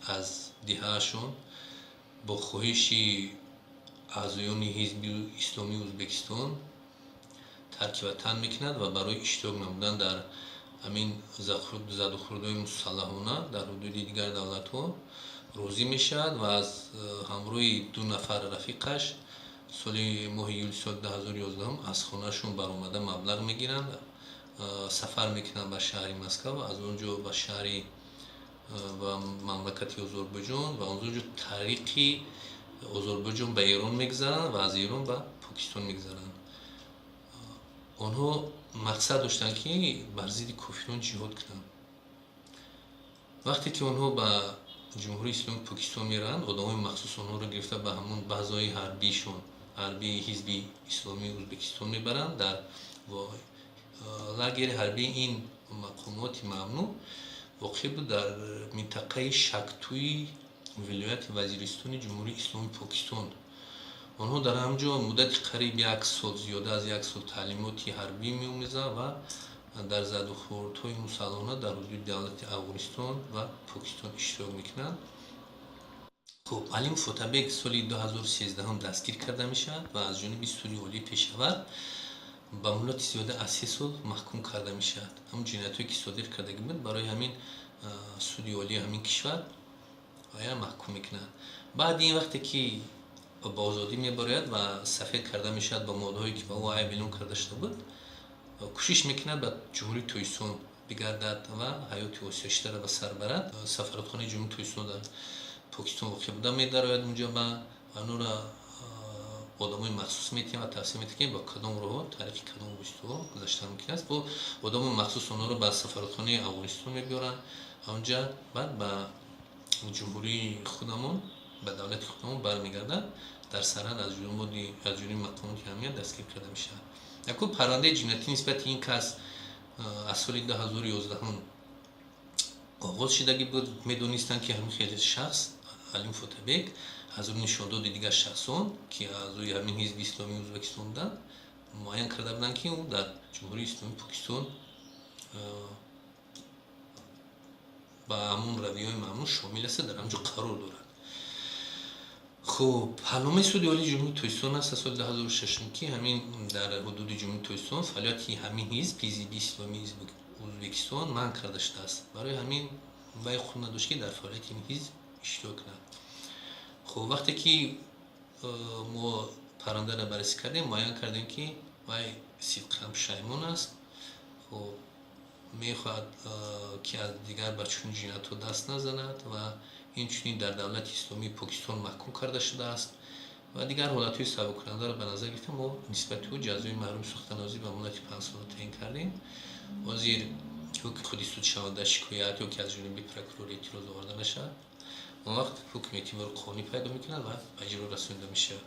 Аз деҳаашон бо хоҳиши аъзоёни Ҳизби Исломии Ӯзбекистон тарки ватан мекунад ва барои иштирок намудан дар ҳамин задухӯрдҳои мусаллаҳона дар ҳудуди дигар давлатҳо розӣ мешавад ва аз ҳамроҳи ду нафар рафиқаш соли моҳи июли соли 2011 аз хонаашон баромада, маблағ мегиранд, сафар мекунанд ба шаҳри Москва ва аз он ҷо ба шаҳри ба мамлакати Озарбойҷон ва аз он ҷо тариқи Озарбойҷон ба Эрон мегузаранд ва аз Эрон ба Покистон мегузаранд. Онҳо мақсад доштанд, ки бар зидди кофирон ҷиҳод кунанд. Вақте ки онҳо ба Ҷумҳурии Исломии Покистон мераванд, одамои махсус онҳоро гирифта, ба ҳамон базаҳои ҳарбишон, ҳарбии Ҳизби Исломии Ӯзбекистон мебаранд. Дар лагери ҳарбии ин мақомоти мамнӯъ воқеъ буд дар минтақаи Шактуи вилояти Вазиристони Ҷумҳурии Исломии Покистон. Онҳо дар ҳамон ҷо муддати қариб як сол, зиёда аз як сол таълимоти ҳарбӣ меомезанд ва дар задухӯрдҳои мусаллаҳона дар ҳудуди давлати Афғонистон ва Покистон иштирок мекунанд. Хуб, Алимов Отабек соли 2013 дастгир карда мешавад ва аз ҷониби Суди Олии Пешавар ба муҳлати зиёда аз 3 сол маҳкум карда мешавад. Ҳамон ҷиноятҳое, ки содир кардагӣ буд, барои ҳамин Суди Олии ҳамин кишвар ая маҳкум мекунад. Баъди ин, вақте ки ба озодӣ мебарояд ва сафед карда мешавад ба моддаҳое, ки ба ӯ айб эълон карда шуда буд, кӯшиш мекунад ба Ҷумҳурии Тоҷикистон бигардад ва ҳаёти осоиштаро ба сар барад. Сафоратхонаи Ҷумҳурии Тоҷикистон дар Покистон воқеъ буда, медарояд унҷо ба онро одамои махсус метиҳанд ва тавсия метиҳанд, ки ба кадом роҳҳо, тариқи кадом воситаҳо гузаштан мумкин аст. Бо одамои махсус онҳоро ба сафоратхонаи Афғонистон мебиёранд. Онҷа баъд ба ҷумҳурии худамон, ба давлати худамон бармегардад, дар сарҳад аз ҷониби мақомоти амният дастгир карда мешавад. Якум парвандаи ҷиноятӣ нисбати ин кас аз соли 2011 оғоз шудагӣ буд. Медонистанд, ки ҳамин хеле шахс, Алимов Отабек, аз рӯи нишондоди дигар шахсон, ки аъзои ҳамин Ҳизби Исломии Ӯзбекистон буданд, муайян карда буданд, ки ӯ дар Ҷумҳурии Исломии Покистон ба ҳамон равияҳои мамнӯъ шомил аст, дар ҳамҷо қарор дорад. Хуб, ҳалномаи Суди Олии Ҷумҳурии Тоҷикистон аст аз соли 2006, ки ҳамин дар ҳудуди Ҷумҳурии Тоҷикистон фаъолияти ҳамин ҳизб, Ҳизби Исломии Ӯзбекистон, манъ карда шудааст. Барои ҳамин вай ҳуқуқ надошт, ки дар фаъолияти ин ҳизб иштирок кунад. Хуб, вақте ки мо парвандаро баррасӣ кардем, муайян кардем, ки вай сидқан пушаймон аст. Хуб, мехоҳад, ки аз дигар ба чунин ҷиноятҳо даст назанад ва инчунин дар давлати Исломии Покистон маҳкум карда шудааст ва дигар ҳолатҳои сабуккунандаро ба назар гирифта, мо нисбати ӯ ҷазои маҳрум сохтанозӣ ба муҳлати 5 сола таъин кардем. Ҳозир ҳукми худи судшаванда шикоят ё ки аз ҷониби прокурор эътироз оварда нашавад, он вақт ҳукм эътибори қонунӣ пайдо мекунад ва ба иҷро расонида мешавад.